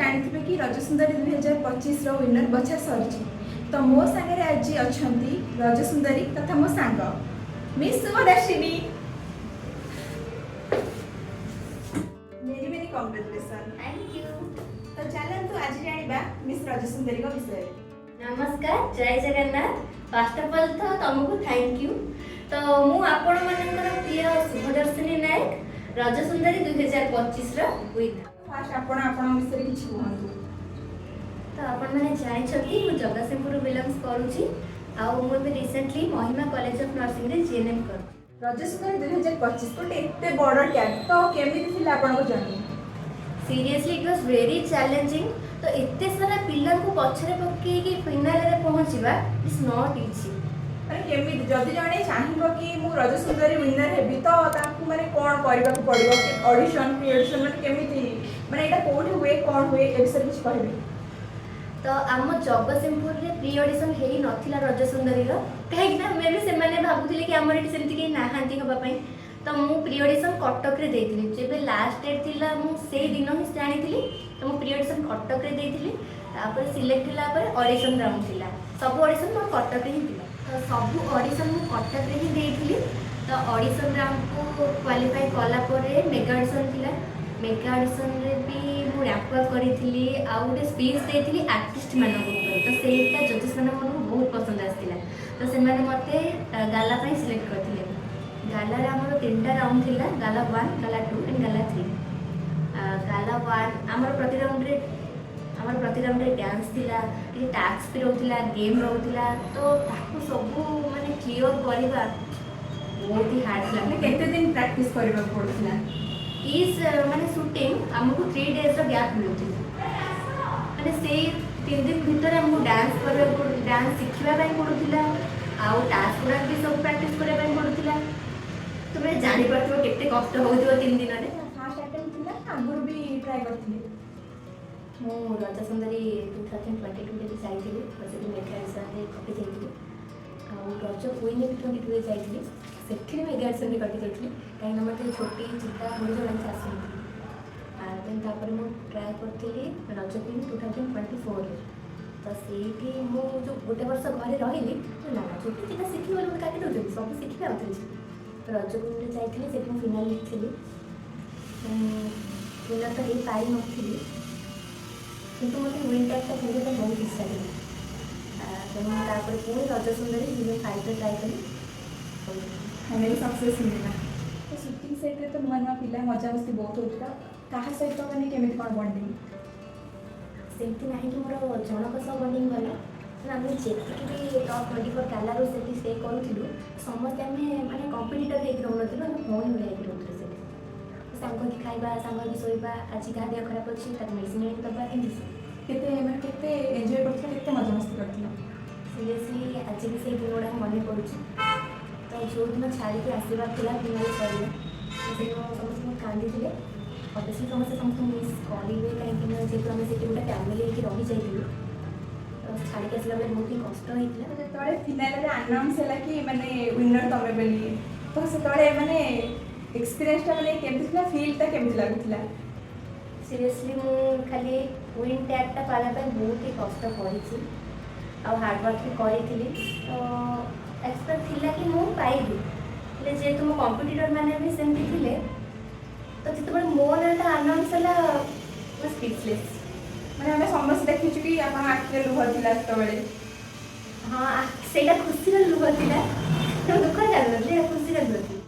ଜାଣିଥିବେ କି ରଜସୁନ୍ଦରୀ 2025ର ୱିନର ବଛା ସରିଛି। ତ ମୋ ସାଙ୍ଗରେ ଆଜି ଅଛନ୍ତି ରଜସୁନ୍ଦରୀ ତଥା ମୋ ସାଙ୍ଗ miss Shubhadarshini. Many many congratulation. Thank you. ତ ଚାଲନ୍ତୁ, ଆଜି ଜାଣିବା ମିସ୍ ରଜସୁନ୍ଦରୀଙ୍କ ବିଷୟରେ। ନମସ୍କାର, ଜୟ ଜଗନ୍ନାଥ। ଫାଷ୍ଟ ଅଫ୍ ଅଲ୍ ତ ତମକୁ thank you. ତ ମୁଁ ଆପଣମାନଙ୍କର ପ୍ରିୟ ଶୁଭଦର୍ଶିନୀ ନାୟକ, ରଜସୁନ୍ଦରୀ 2025ର ୱିନର। ଫାଷ୍ଟ ଆପଣ ଆପଣଙ୍କ ବିଷୟରେ କିଛି କୁହନ୍ତୁ। ତ ଆପଣମାନେ ଜାଣିଛନ୍ତି, ମୁଁ ଜଗତସିଂହପୁରରୁ ବିଲଙ୍ଗସ୍ କରୁଛି ଆଉ ମୁଁ ଏବେ ରିସେଣ୍ଟଲି ମହିମା କଲେଜ ଅଫ୍ ନର୍ସିଂରେ ଜିଏନ୍ଏମ୍ କରୁଛି। ରଜସୁନ୍ଦରୀ 2025 ଗୋଟେ ଏତେ ବଡ଼ ଟ୍ୟାଗ୍, ତ କେମିତି ଥିଲା ଆପଣଙ୍କ journey? Seriously, it was very challenging. ତ ଏତେ ସାରା ପିଲାଙ୍କୁ ପଛରେ ପକେଇକି ଫିନାଲରେ ପହଞ୍ଚିବା, it's not easy. ମାନେ କେମିତି, ଯଦି ଜଣେ ଚାହିଁବ କି ମୁଁ ରଜସୁନ୍ଦରୀ ୱିନର ହେବି, ତ ତାଙ୍କୁ ମାନେ କ'ଣ କରିବାକୁ ପଡ଼ିବ? ଅଡ଼ିସନ୍, ପ୍ରି ଅଡ଼ିସନ୍, ମାନେ କେମିତି, ମାନେ ଏଇଟା କୋଉଠି ହୁଏ, କ'ଣ ହୁଏ, ଏ ବିଷୟରେ କିଛି କହିବେ? ତ ଆମ ଜଗତସିଂହପୁରରେ ପ୍ରି ଅଡ଼ିସନ୍ ହେଇନଥିଲା ରଜସୁନ୍ଦରୀର, କାହିଁକିନା ମେ ବି ସେମାନେ ଭାବୁଥିଲେ କି ଆମର ଏଠି ସେମିତି କେହି ନାହାନ୍ତି ହେବା ପାଇଁ। ତ ମୁଁ ପ୍ରି ଅଡ଼ିସନ୍ କଟକରେ ଦେଇଥିଲି। ଯେବେ ଲାଷ୍ଟ ଡେଟ୍ ଥିଲା, ମୁଁ ସେଇ ଦିନ ହିଁ ଜାଣିଥିଲି। ତ ମୁଁ ପ୍ରି ଅଡ଼ିସନ୍ କଟକରେ ଦେଇଥିଲି। ତାପରେ ସିଲେକ୍ଟ ହେଲା ପରେ ଅଡ଼ିସନ୍ ରାଉଣ୍ଡ ଥିଲା। ସବୁ ଅଡ଼ିସନ୍ ମୋର କଟକରେ ହିଁ ଥିଲା। ତ ସବୁ ଅଡ଼ିସନ୍ ମୁଁ କଟକରେ ହିଁ ଦେଇଥିଲି। ତ ଅଡ଼ିସନ୍ ରାଉଣ୍ଡକୁ କ୍ୱାଲିଫାଏ କଲା ପରେ ମେଗା ଅଡ଼ିସନ୍ ଥିଲା। ମେଗା ଅଡ଼ିସନ୍ରେ ବି ମୁଁ ର୍ୟାମ୍ପ ୱାକ୍ କରିଥିଲି ଆଉ ଗୋଟେ ସ୍ପିଚ୍ ଦେଇଥିଲି ଆର୍ଟିଷ୍ଟମାନଙ୍କ ଉପରେ। ତ ସେଇଟା ଜଜେସ୍ ମାନଙ୍କୁ ବହୁତ ପସନ୍ଦ ଆସିଥିଲା। ତ ସେମାନେ ମୋତେ ଗାଲା ପାଇଁ ସିଲେକ୍ଟ କରିଥିଲେ। ଗାଲାରେ ଆମର ତିନିଟା ରାଉଣ୍ଡ ଥିଲା, gala 1, gala 2 and gala 3। Gala 1, ଆମର ପ୍ରତି ରାଉଣ୍ଡରେ ଡ୍ୟାନ୍ସ ଥିଲା, ଟିକେ ଟାସ୍କ ବି ରହୁଥିଲା, ଗେମ୍ ରହୁଥିଲା। ତ ତାକୁ ସବୁ ମାନେ କ୍ଲିଅର୍ କରିବା ବହୁତ ହି ହାର୍ଡ଼ ଥିଲା। ମାନେ କେତେ ଦିନ ପ୍ରାକ୍ଟିସ୍ କରିବାକୁ ପଡ଼ୁଥିଲା? ଇଚ୍ ମାନେ ସୁଟିଂ ଆମକୁ 3 ଡେଜ୍ର ଗ୍ୟାପ୍ ମିଳୁଥିଲା। ମାନେ ସେଇ 3 ଦିନ ଭିତରେ ଆମକୁ ଡ୍ୟାନ୍ସ କରିବାକୁ, ଡ୍ୟାନ୍ସ ଶିଖିବା ପାଇଁ ପଡ଼ୁଥିଲା ଆଉ ଟାସ୍କ ଗୁଡ଼ାକ ବି ସବୁ ପ୍ରାକ୍ଟିସ୍ କରିବା ପାଇଁ ପଡ଼ୁଥିଲା। ତୁମେ ଜାଣିପାରୁଥିବ କେତେ କଷ୍ଟ ହେଉଥିବ 3 ଦିନରେ। ଫାଷ୍ଟ ଆଟେମ୍ପ୍ଟ ଥିଲା ନା ଆଗରୁ ବି ଟ୍ରାଏ କରିଥିଲେ? ମୁଁ ରଜ ସୁନ୍ଦରୀ 2022ରେ ବି ଯାଇଥିଲି ଆଉ ସେଠି ମେଗା ଅଡ଼ିସନ୍ରେ କଟି ଯାଇଥିଲି। ଆଉ ରଜ କୁଇନ୍ ବି 22ରେ ଯାଇଥିଲି, ସେଥିରେ ମେଗା ଅଡ଼ିସନ୍ରେ କଟି ଯାଇଥିଲି, କାହିଁକିନା ମୋତେ ଝୋଟି ଚିତା ମୁରୁଜ କିଛି ଆସୁନଥିଲା। ଦେନ୍ ତାପରେ ମୁଁ ଟ୍ରାଏ କରିଥିଲି ରଜ କୁଇନ୍ 2024ରେ। ତ ସେଇଠି ମୁଁ ଯେଉଁ ଗୋଟେ ବର୍ଷ ଘରେ ରହିଲି, ନା ନା, ଝୋଟି ଚିତା ଶିଖିବି ବୋଲି ମୋତେ କାଟି ଦେଉଛନ୍ତି, ସବୁ ଶିଖିବି, ଆଉ ଥରେ ଯିବି। ତ ରଜ କୁଇନ୍ରେ ଯାଇଥିଲି, ସେଠି ମୁଁ ଫିନାଲିଷ୍ଟ ଥିଲି। ୱିନର୍ ତ ହେଇପାରିନଥିଲି, କିନ୍ତୁ ମୋତେ ୱିନ୍ ଟ୍ୟାଗ୍ଟା ପିନ୍ଧିବା ପାଇଁ ବହୁତ ଇଚ୍ଛା ଥିଲା। ତେଣୁ ମୁଁ ତାପରେ ପୁଣି ରଜ ସୁନ୍ଦରୀ ସିଜନ୍ 5ରେ ଟ୍ରାଏ କଲି। ଫାଇନାଲି ସକ୍ସେସ୍ ମିଳିଲା। ତ ସୁଟିଂ ସେଟ୍ରେ ତ ନୂଆ ନୂଆ ପିଲା, ମଜାମସ୍ତି ବହୁତ ହେଉଥିଲା। କାହା ସହିତ ମାନେ କେମିତି କ'ଣ ବଣ୍ଡିଂ? ସେମିତି ନାହିଁ କି ମୋର ଜଣଙ୍କ ସହ ବଣ୍ଡିଙ୍ଗ ଭଲ। ତେଣୁ ଆମେ ଯେତିକି ବି ଟପ୍ 24 ଗାଲାରୁ ସେଠି ଷ୍ଟେ କରୁଥିଲୁ, ସମସ୍ତେ ଆମେ ମାନେ କମ୍ପିଟିଟର୍ ହେଇକି ରହୁନଥିଲୁ, ଆମେ ଭଉଣୀ ଭଳିଆ ହେଇକି ରହୁଥିଲୁ ସେଠି। ସାଙ୍ଗ ହେଇକି ଖାଇବା, ସାଙ୍ଗ ହେଇକି ଶୋଇବା, ଆଜି କାହା ଦେହ ଖରାପ ଅଛି, ତାକୁ ମେଡ଼ିସିନ୍ ଆଣିକି ଦେବା, ଏମିତି ସବୁ। କେତେ ମାନେ କେତେ ଏନ୍ଜୟ କରୁଥିଲ, କେତେ ମଜାମସ୍ତି କରିଥିଲ? ସିରିୟସଲି, ଆଜି ବି ସେଇ ଦିନ ଗୁଡ଼ାକ ମନେ ପଡ଼ୁଛି। ତ ଯେଉଁଦିନ ଛାଡ଼ିକି ଆସିବାର ଥିଲା, ଫିନାଲ୍ ସରିଲା, ତ ସେଦିନ ସମସ୍ତେ ବହୁତ କାନ୍ଦିଥିଲେ। ଅବଭିୟସଲି ସମସ୍ତେ ସମସ୍ତଙ୍କୁ ମିସ୍ କରିବେ, କାହିଁକି ନା ଯେହେତୁ ଆମେ ସେଠି ଗୋଟେ ଫ୍ୟାମିଲି ହେଇକି ରହିଯାଇଥିଲୁ, ତ ଛାଡ଼ିକି ଆସିଲା ବେଳେ ବହୁତ ହିଁ କଷ୍ଟ ହେଇଥିଲା। ତ ଯେତେବେଳେ ଫିନାଲରେ ଆନାଉନ୍ସ ହେଲା କି ମାନେ ୱିନର ତମେ ବୋଲି, ତ ସେତେବେଳେ ମାନେ ଏକ୍ସପିରିଏନ୍ସଟା ମାନେ କେମିତି ଥିଲା, ଫିଲ୍ଟା କେମିତି ଲାଗୁଥିଲା? ସିରିୟସଲି, ମୁଁ ଖାଲି ୱିନ୍ ଟ୍ୟାଗ୍ଟା ପାଇବା ପାଇଁ ବହୁତ ହି କଷ୍ଟ କରିଛି ଆଉ ହାର୍ଡ଼ୱାର୍କ ବି କରିଥିଲି। ତ ଏକ୍ସପେକ୍ଟ ଥିଲା କି ମୁଁ ପାଇବି, ହେଲେ ଯେହେତୁ ମୋ କମ୍ପିଟିଟର୍ ମାନେ ବି ସେମିତି ଥିଲେ, ତ ଯେତେବେଳେ ମୋ ନାଁଟା ଆନାଉନ୍ସ ହେଲା, ମୁଁ ସ୍ପିଚଲେସ୍। ମାନେ ଆମେ ସମସ୍ତେ ଦେଖିଛୁ କି ଆପଣଙ୍କ ଆଖିରେ ଲୁହ ଥିଲା ସେତେବେଳେ। ହଁ, ସେଇଟା ଖୁସିର ଲୁହ ଥିଲା। ମୁଁ ଦୁଃଖରେ କାନ୍ଦୁନଥିଲି, ଏଇଟା ଖୁସିର ଲୁହ ଥିଲା।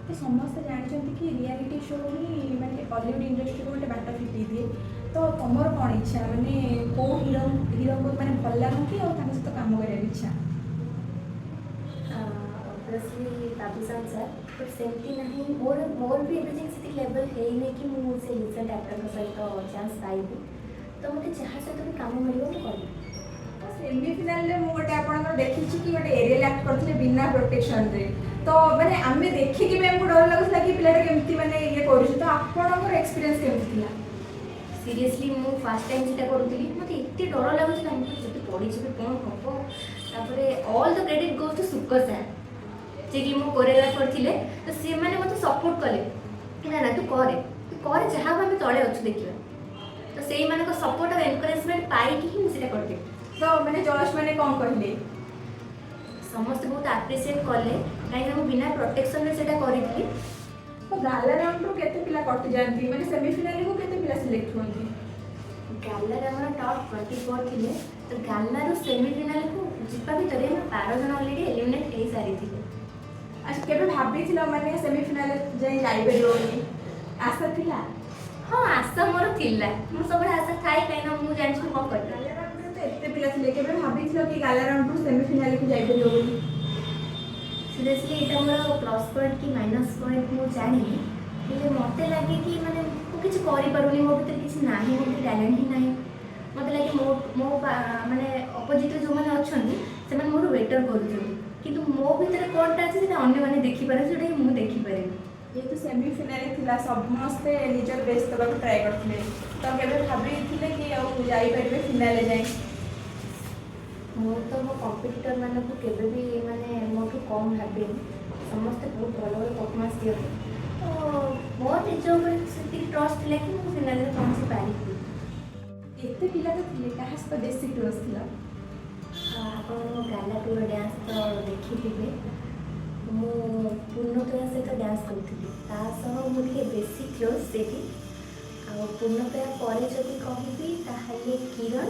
ତ ସମସ୍ତେ ଜାଣିଛନ୍ତି କି ରିଆଲିଟି ଶୋ ହିଁ ମାନେ ଅଲିଉଡ଼ ଇଣ୍ଡଷ୍ଟ୍ରିକୁ ଗୋଟେ ବାଟ ଫିଟେଇ ଦିଏ। ତ ତମର କ'ଣ ଇଚ୍ଛା, ମାନେ କେଉଁ ହିରୋଙ୍କୁ ମାନେ ଭଲ ଲାଗନ୍ତି ଆଉ ତାଙ୍କ ସହିତ କାମ କରିବାକୁ ଇଚ୍ଛା? ଅବଭିୟସଲି ବାବୁସାନ ସାର୍, ବଟ୍ ସେମିତି ନାହିଁ, ମୋର ବି ଏବେ ଯାଏଁ ସେତିକି ଲେଭେଲ୍ ହେଇନି କି ମୁଁ ସେ ଲିଜେଣ୍ଡ ଆକ୍ଟରଙ୍କ ସହିତ ଚାନ୍ସ ପାଇବି। ତ ମୋତେ ଯାହା ସହିତ ବି କାମ ମିଳିବ, ମୁଁ କରିବି। ତ ସେମିଫିନାଲରେ ମୁଁ ଗୋଟେ ଆପଣଙ୍କର ଦେଖିଛି କି ଗୋଟେ ଏରିଏଲ୍ ଆକ୍ଟ କରିଥିଲେ ବିନା ପ୍ରୋଟେକ୍ସନରେ। ତ ମାନେ ଆମେ ଦେଖିକି ବି ଆମକୁ ଡର ଲାଗୁଥିଲା କି ପିଲାଟା କେମିତି ମାନେ ଇଏ କରୁଛି। ତ ଆପଣଙ୍କର ଏକ୍ସପିରିଏନ୍ସ କେମିତି ଥିଲା? ସିରିୟସଲି, ମୁଁ ଫାର୍ଷ୍ଟ ଟାଇମ୍ ସେଇଟା କରୁଥିଲି। ମୋତେ ଏତେ ଡର ଲାଗୁଥିଲା, ମୁଁ କହିଲି ଯଦି ପଡ଼ିଯିବି କ'ଣ ହେବ? ତାପରେ all the credit goes to Shukra sir, ଯିଏକି ମୋ କୋରିଓଗ୍ରାଫର ଥିଲେ। ତ ସେମାନେ ମୋତେ ସପୋର୍ଟ କଲେ କି ନା ନା, ତୁ କରେ, ତୁ କରେ, ଯାହା ହବ ଆମେ ତଳେ ଅଛୁ, ଦେଖିବା। ତ ତ ସେଇମାନଙ୍କ ସପୋର୍ଟ ଆଉ ଏନକରେଜମେଣ୍ଟ ପାଇକି ହିଁ ମୁଁ ସେଇଟା କରିଥିଲି। ତ ମାନେ ଜଜ୍ ମାନେ କ'ଣ କହିଲେ? ସମସ୍ତେ ବହୁତ ଆପ୍ରିସିଏଟ୍ କଲେ, କାହିଁକିନା ମୁଁ ବିନା ପ୍ରୋଟେକ୍ସନରେ ସେଇଟା କରିଥିଲି। ତ ଗାଲା ରାଉଣ୍ଡରୁ କେତେ ପିଲା କଟିଯାଆନ୍ତି? ମାନେ ସେମିଫିନାଲକୁ କେତେ ପିଲା ସିଲେକ୍ଟ ହୁଅନ୍ତି? ଗାଲାରେ ଆମର ଟପ୍ 24 ଥିଲେ। ତ ଗାଲାରୁ ସେମିଫିନାଲକୁ ଯିବା ଭିତରେ ଆମେ 12 ଜଣ ଅଲରେଡ଼ି ଏଲିମିନେଟ୍ ହେଇସାରିଥିଲେ। ଆଚ୍ଛା, କେବେ ଭାବିଥିଲ ମାନେ ସେମିଫିନାଲ ଯାଇ ଯାଇପାରିବ ବୋଲି ଆଶା ଥିଲା? ହଁ, ଆଶା ମୋର ଥିଲା। ମୁଁ ସବୁବେଳେ ଆଶା ଥାଏ, କାହିଁକିନା ମୁଁ ଜାଣିଛି ମୁଁ କ'ଣ କରିପାରିବି। ଗାଲା ରାଉଣ୍ଡରେ ତ ଏତେ ପିଲା ଥିଲେ, କେବେ ଭାବିଥିଲ କି ଗାଲା ରାଉଣ୍ଡରୁ ସେମିଫିନାଲକୁ ଯାଇପାରିବ ବୋଲି? ସିରିୟସଲି, ଏଇଟା ମୋର ପ୍ଲସ୍ ପଏଣ୍ଟ କି ମାଇନସ୍ ପଏଣ୍ଟ ମୁଁ ଜାଣିନି, ହେଲେ ମୋତେ ଲାଗେ କି ମାନେ ମୁଁ କିଛି କରିପାରୁନି, ମୋ ଭିତରେ କିଛି ନାହିଁ, ମୋ ଭିତରେ ଟ୍ୟାଲେଣ୍ଟ ହିଁ ନାହିଁ। ମୋତେ ଲାଗେ ମୋ ମୋ ମାନେ ଅପୋଜିଟ୍ରେ ଯେଉଁମାନେ ଅଛନ୍ତି, ସେମାନେ ମୋଠୁ ବେଟର୍ କରୁଛନ୍ତି, କିନ୍ତୁ ମୋ ଭିତରେ କ'ଣଟା ଅଛି ସେଇଟା ଅନ୍ୟମାନେ ଦେଖିପାରନ୍ତି, ଯେଉଁଟାକି ମୁଁ ଦେଖିପାରେନି। ଯେହେତୁ ସେମିଫିନାଲ ଥିଲା, ସମସ୍ତେ ନିଜର ବେଷ୍ଟ ଦେବାକୁ ଟ୍ରାଏ କରିଥିଲେ, ତ କେବେ ଭାବିଥିଲେ କି ଆଉ ଯାଇପାରିବେ ଫିନାଲେ ଯାଏ? ମୁଁ ତ ମୋ କମ୍ପିଟିଟର୍ ମାନଙ୍କୁ କେବେ ବି ମାନେ ମୋଠୁ କମ୍ ଭାବେନି। ସମସ୍ତେ ବହୁତ ଭଲ ଭଲ ପରଫର୍ମାନ୍ସ ଦିଅନ୍ତି। ତ ମୋ ନିଜ ଉପରେ ସେତିକି ଟ୍ରଷ୍ଟ ଥିଲା କି ମୁଁ ଫିନାଲରେ ପହଞ୍ଚି ପାରିବି। ଏତେ ପିଲା ତ ଥିଲେ, କାହା ସହିତ ବେଶୀ କ୍ଲୋଜ୍ ଥିଲା? ଆପଣ ମୋ ଗାଲା ଟୁର ଡ୍ୟାନ୍ସ ତ ଦେଖିଥିବେ। ମୁଁ ପୂର୍ଣ୍ଣତୟା ସହିତ ଡ୍ୟାନ୍ସ କରୁଥିଲି, ତା ସହ ମୁଁ ଟିକେ ବେଶୀ କ୍ଲୋଜ୍ ସେଇଠି। ଆଉ ପୂର୍ଣ୍ଣତୟା ପରେ ଯଦି କହିବି, ତାହେଲେ କିରଣ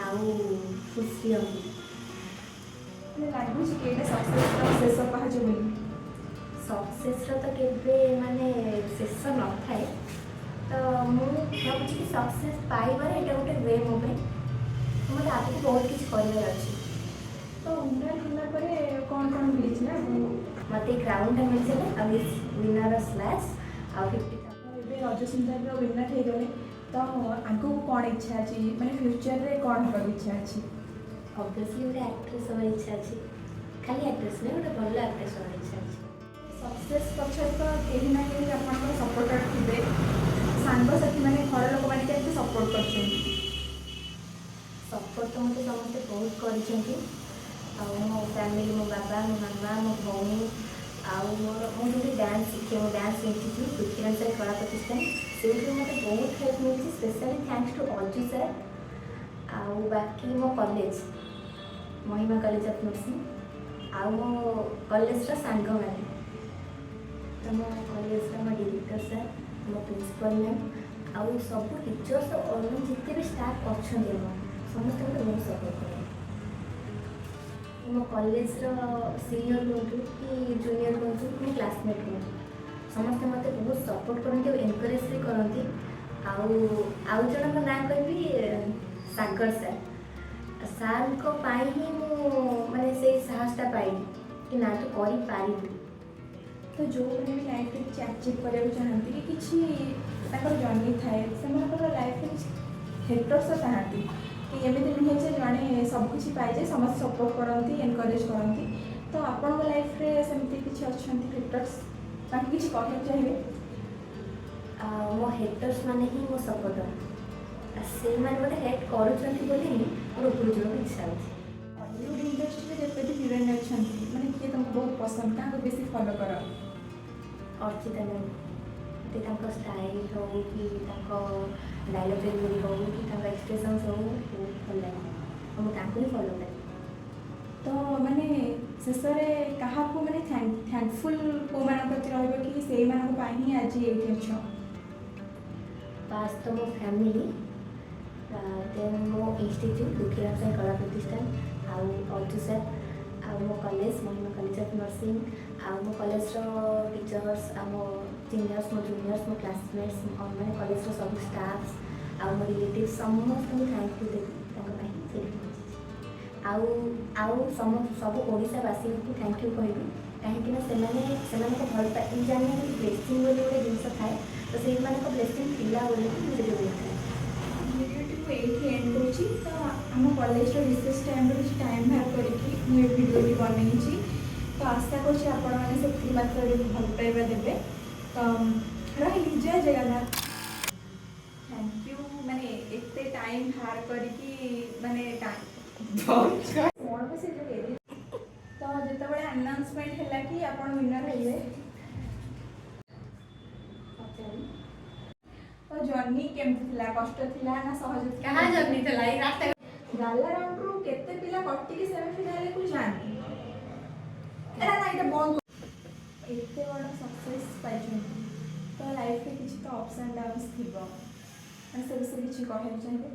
ଆଉ ଖୁସି ଅଙ୍କିତା। ମାନେ ଲାଗୁଛି କି ଏଇଟା ସକ୍ସେସର ଶେଷ ପାହାଚ ବୋଲି? ସକ୍ସେସ୍ର ତ କେବେ ମାନେ ଶେଷ ନଥାଏ। ତ ମୁଁ ଭାବୁଛି କି ସକ୍ସେସ୍ ପାଇବାର ଏଇଟା ଗୋଟେ we ମୋ ପାଇଁ। ମୋତେ ଆଗକୁ ବହୁତ କିଛି କରିବାର ଅଛି। ତ ୱିନର୍ ହେଲା ପରେ କ'ଣ କ'ଣ ମିଳିଥିଲା ଆପଣଙ୍କୁ? ମୋତେ କ୍ରାଉନ୍ଟା ମିଳିଥିଲା ଆଉ ୱିନର ସ୍ଲାସ୍ ଆଉ 50। ଏବେ ରଜ ସୁନ୍ଦରୀର ୱିନର୍ ହେଇଗଲେ, ତ ଆଗକୁ କ'ଣ ଇଚ୍ଛା ଅଛି? ମାନେ ଫ୍ୟୁଚରରେ କ'ଣ ହେବାକୁ ଇଚ୍ଛା ଅଛି? ଅବଭିୟସଲି ଗୋଟେ ଆକ୍ଟ୍ରେସ୍ ହେବାର ଇଚ୍ଛା ଅଛି। ଖାଲି ଆକ୍ଟ୍ରେସ୍ ନୁହେଁ, ଗୋଟେ ଭଲ ଆକ୍ଟ୍ରେସ୍ ହେବାର ଇଚ୍ଛା ଅଛି। ସକ୍ସେସ୍ ପଛରେ ତ କେହି ନା କେହି ଆପଣଙ୍କର ସପୋର୍ଟର ଥିବେ। ସାଙ୍ଗସାଥି ମାନେ, ଘର ଲୋକମାନେ କେମିତି ସପୋର୍ଟ କରୁଛନ୍ତି? ସପୋର୍ଟ ତ ମୋତେ ସମସ୍ତେ ବହୁତ କରିଛନ୍ତି। ଆଉ ମୋ ଫ୍ୟାମିଲି, ମୋ ବାବା, ମୋ ମାମା, ମୋ ଭଉଣୀ ଆଉ ମୁଁ ଯେଉଁଠି ଡ୍ୟାନ୍ସ ଶିଖେ, ମୋ ଡ୍ୟାନ୍ସ ଇନଷ୍ଟିଚ୍ୟୁଟ୍ ଦୁଃଖୀରାମ ସାର୍ କଳା ପ୍ରତିଷ୍ଠାନ, ସେଇଠୁ ମୋତେ ବହୁତ ହେଲ୍ପ ମିଳିଛି, specially thanks two Aju sir. ଆଉ ବାକି ମୋ college, Mahima college of nursing, ଆଉ ମୋ କଲେଜର ସାଙ୍ଗମାନେ। ତ ମୋ କଲେଜର ମୋ ଡିରେକ୍ଟର ସାର୍, ମୋ ପ୍ରିନ୍ସିପାଲ୍ ମ୍ୟାମ୍ ଆଉ ସବୁ ଟିଚର୍ସ, ମାନେ ଯେତେ ବି ଷ୍ଟାଫ୍ ଅଛନ୍ତି ଆମର, ସମସ୍ତେ ମୋତେ ବହୁତ ସପୋର୍ଟ କରନ୍ତି। ମୋ କଲେଜର ସିନିୟର ହୁଅନ୍ତୁ କି ଜୁନିୟର ହୁଅନ୍ତୁ କି କ୍ଲାସମେଟ୍ ହୁଅନ୍ତୁ, ସମସ୍ତେ ମୋତେ ବହୁତ ସପୋର୍ଟ କରନ୍ତି ଆଉ ଏନକରେଜ୍ ବି କରନ୍ତି। ଆଉ ଆଉ ଜଣଙ୍କ ନାଁ କହିବି, ସାଗର ସାର୍। ସାର୍ଙ୍କ ପାଇଁ ହିଁ ମୁଁ ମାନେ ସେଇ ସାହସଟା ପାଇଲି କି ନା, ତୁ କରିପାରିବୁ। ତ ଯେଉଁମାନେ ବି ଲାଇଫ୍ରେ କିଛି ଆଚିଭ୍ କରିବାକୁ ଚାହାନ୍ତି କି କିଛି ତାଙ୍କର ଜର୍ଣ୍ଣି ଥାଏ, ସେମାନଙ୍କର ଲାଇଫ୍ରେ କିଛି ହେଟର୍ସ ତ ଥାଆନ୍ତି କି ଏମିତି ନୁହେଁ ଯେ ଜଣେ ସବୁ କିଛି ପାଇଯାଏ। ସମସ୍ତେ ସପୋର୍ଟ କରନ୍ତି, ଏନକରେଜ୍ କରନ୍ତି। ତ ଆପଣଙ୍କ ଲାଇଫ୍ରେ ସେମିତି କିଛି ଅଛନ୍ତି ହେଟର୍ସ? ତାଙ୍କୁ କିଛି କହିବାକୁ ଚାହିଁବେ? ଆଉ ମୋ ହେଟର୍ସ ମାନେ ହିଁ ମୋ ସପୋର୍ଟର। ସେଇମାନେ ମୋତେ ହେଟ୍ କରୁଛନ୍ତି ବୋଲି ହିଁ ମୋର ଉପରକୁ ଯିବାକୁ ଇଚ୍ଛା ହେଉଛି। ଅଲିଉଡ଼ ଇଣ୍ଡଷ୍ଟ୍ରିରେ ଯେତେ ବି ହିରୋଇନ୍ ଅଛନ୍ତି, ମାନେ କିଏ ତୁମକୁ ବହୁତ ପସନ୍ଦ? କାହାକୁ ବେଶୀ ଫଲୋ କର? ଅର୍ଚିତା ମ୍ୟାମ୍। ମୋତେ ତାଙ୍କ ଷ୍ଟାଇଲ୍ ହଉ କି ତାଙ୍କ ଡାଇଲଗ୍ ଡେଲିଭରି ହଉ କି ତାଙ୍କ ଏକ୍ସପ୍ରେସନ୍ସ ହଉ, ବହୁତ ଭଲ ଲାଗେ ଆଉ ମୁଁ ତାଙ୍କୁ ହିଁ ଫଲୋ କରେ। ତ ମାନେ ଶେଷରେ କାହାକୁ ମାନେ ଥ୍ୟାଙ୍କଫୁଲ୍ କେଉଁମାନଙ୍କ ପ୍ରତି ରହିବ କି ସେଇମାନଙ୍କ ପାଇଁ ହିଁ ଆଜି ଏଇଠି ଅଛ? ଫାଷ୍ଟ ତ ମୋ ଫ୍ୟାମିଲି, ଦେନ୍ ମୋ ଇନଷ୍ଟିଚ୍ୟୁଟ୍ ଦୁଃଖୀରାମ ସାଇ କଳା ପ୍ରତିଷ୍ଠାନ ଆଉ ଅଜୁ ସାର୍ ଆଉ ମୋ college Mahima college of nursing ଆଉ ମୋ କଲେଜର ଟିଚର୍ସ ଆଉ ମୋ ସିନିୟର୍ସ, ମୋ ଜୁନିୟର୍ସ, ମୋ କ୍ଲାସମେଟ୍ସ, ମାନେ କଲେଜର ସବୁ ଷ୍ଟାଫ୍ସ ଆଉ ମୋ ରିଲେଟିଭ୍, ସମସ୍ତଙ୍କୁ ଥ୍ୟାଙ୍କଫୁଲ୍ ଦେବି। ତାଙ୍କ ପାଇଁ ହିଁ ସେଇଠି ପହଞ୍ଚିଛି। ଆଉ ସବୁ ଓଡ଼ିଶାବାସୀଙ୍କୁ thank you କହିବି, କାହିଁକିନା ସେମାନଙ୍କ ଭଲ ପାଇ ଜାଣିନି, ବ୍ଲେସିଂ ବୋଲି ଗୋଟେ ଜିନିଷ ଥାଏ, ତ ସେଇମାନଙ୍କ ବ୍ଲେସିଂ ଥିଲା ବୋଲି ମୁଁ ସେଠି ବୋଲୁଥିଲି। ଭିଡ଼ିଓଟି ମୁଁ ଏଇଠି ଏଣ୍ଡ କରୁଛି। ତ ଆମ କଲେଜର ରିସେସ୍ ଟାଇମ୍ରୁ କିଛି ଟାଇମ୍ ବାହାର କରିକି ମୁଁ ଏ ଭିଡ଼ିଓଟି ବନେଇଛି। ତ ଆଶା କରୁଛି ଆପଣମାନେ ସେତିକି ମାତ୍ରାରେ ଭଲ ପାଇବା ଦେବେ। ତ ରହିଲି, ଜୟ ଜଗନ୍ନାଥ। Thank you. ମାନେ ଏତେ ଟାଇମ୍ ବାହାର କରିକି ମାନେ ଟାଇମ୍ କ'ଣ ସେ ଯେଉଁ ତ ଯେତେବେଳେ ଆନାଉନ୍ସମେଣ୍ଟ ହେଲା କି ଆପଣ ୱିନର୍ ହେଲେ, ପଚାରି ତ ଜର୍ଣ୍ଣି କେମିତି ଥିଲା? କଷ୍ଟ ଥିଲା ନା ସହଜ ଥିଲା? କାହା ଜର୍ଣ୍ଣି ଥିଲା ଏଇ ରାସ୍ତା? ଗାଲା ରାଉଣ୍ଡରୁ କେତେ ପିଲା କଟିକି ସେମିଫିନାଲକୁ ଯାଆନ୍ତି? ନା ନା, ଏଇଟା ବନ୍ଦ କର। ଏତେ ବଡ଼ ସକ୍ସେସ୍ ପାଇଛନ୍ତି, ତ ଲାଇଫରେ କିଛି ତ ଅପ୍ସ ଆଣ୍ଡ ଡାଉନ୍ସ ଥିବ, ମାନେ ସେ ବିଷୟରେ କିଛି କହିବାକୁ ଚାହିଁବେ?